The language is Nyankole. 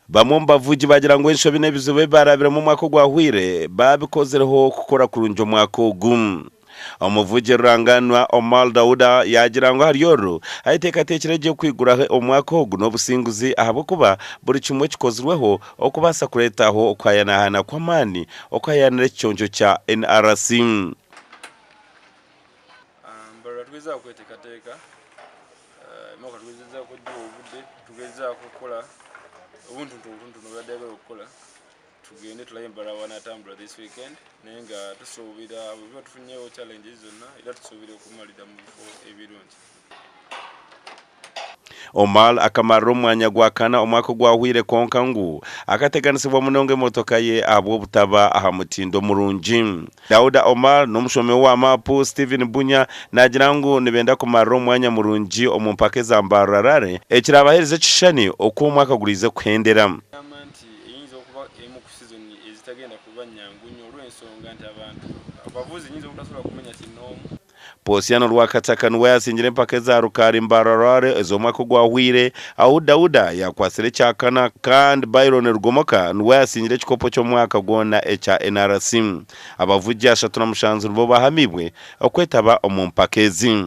Bamwe omu bavugi baagira ngu enshobi n'ebizibu ebi baarabiremu omwaka ogwahweire baabikozireho kukora kurungi omwaka ogu. Omuvugi rurangaanwa Omar Dauda yaagira ngu ahari oru ayeteekateekire gye kwiguraho omwaka ogu n'obusinguzi ahabw'okuba buri kimwe kikozirweho okubaasa kureetaho okuhayanahana kw'amaani okuhayanira ekiconco kya NRC. Mbarara tugezaako kweteekateeka, emotoka tugezezaako kugiha obudde, tugezaako kukora obuntuntu obutonotono obwebadde okukora tugende tulabe Mbarara bwanatambura this weekend naye nga tusuubira bwetuba tufunyewo challenges zonna era tusuubira okumalira mu bifo ebirungi. Omar akamarira omu mwanya gwa kana omwaka ogwahweire kwonka ngu akateganisibwa munonga emotoka ye ahabw'obutaba aha mutindo murungi. Dauda Omar n'omushomi owa maapu Steven Bunya naagira ngu nibenda kumarira omu mwanya murungi omu mpaka eza Mbarara Rally ekiraabaheereze ekishushani oku omwaka guriize kuhendera. Nagamba nti eyinza okuba emu ku sizoni ezitagenda kuba nyangu nnyo olw'ensonga nti abantu abavuzi nyinza obutasobola kumenya kinnoomu. Posiano Rwakataka niwe yaasingire empaka eza Rukaari Mbarara ez'omwaka ogwahweire, ahu Dauda yaakwatsire ekyakana kandi Byron Rugomoka niwe yaasingire ekikopo ky'omwaka gwona ekya NRC. Abavugi 37 nibo bahamiibwe okwetaba omu mpaka ezi.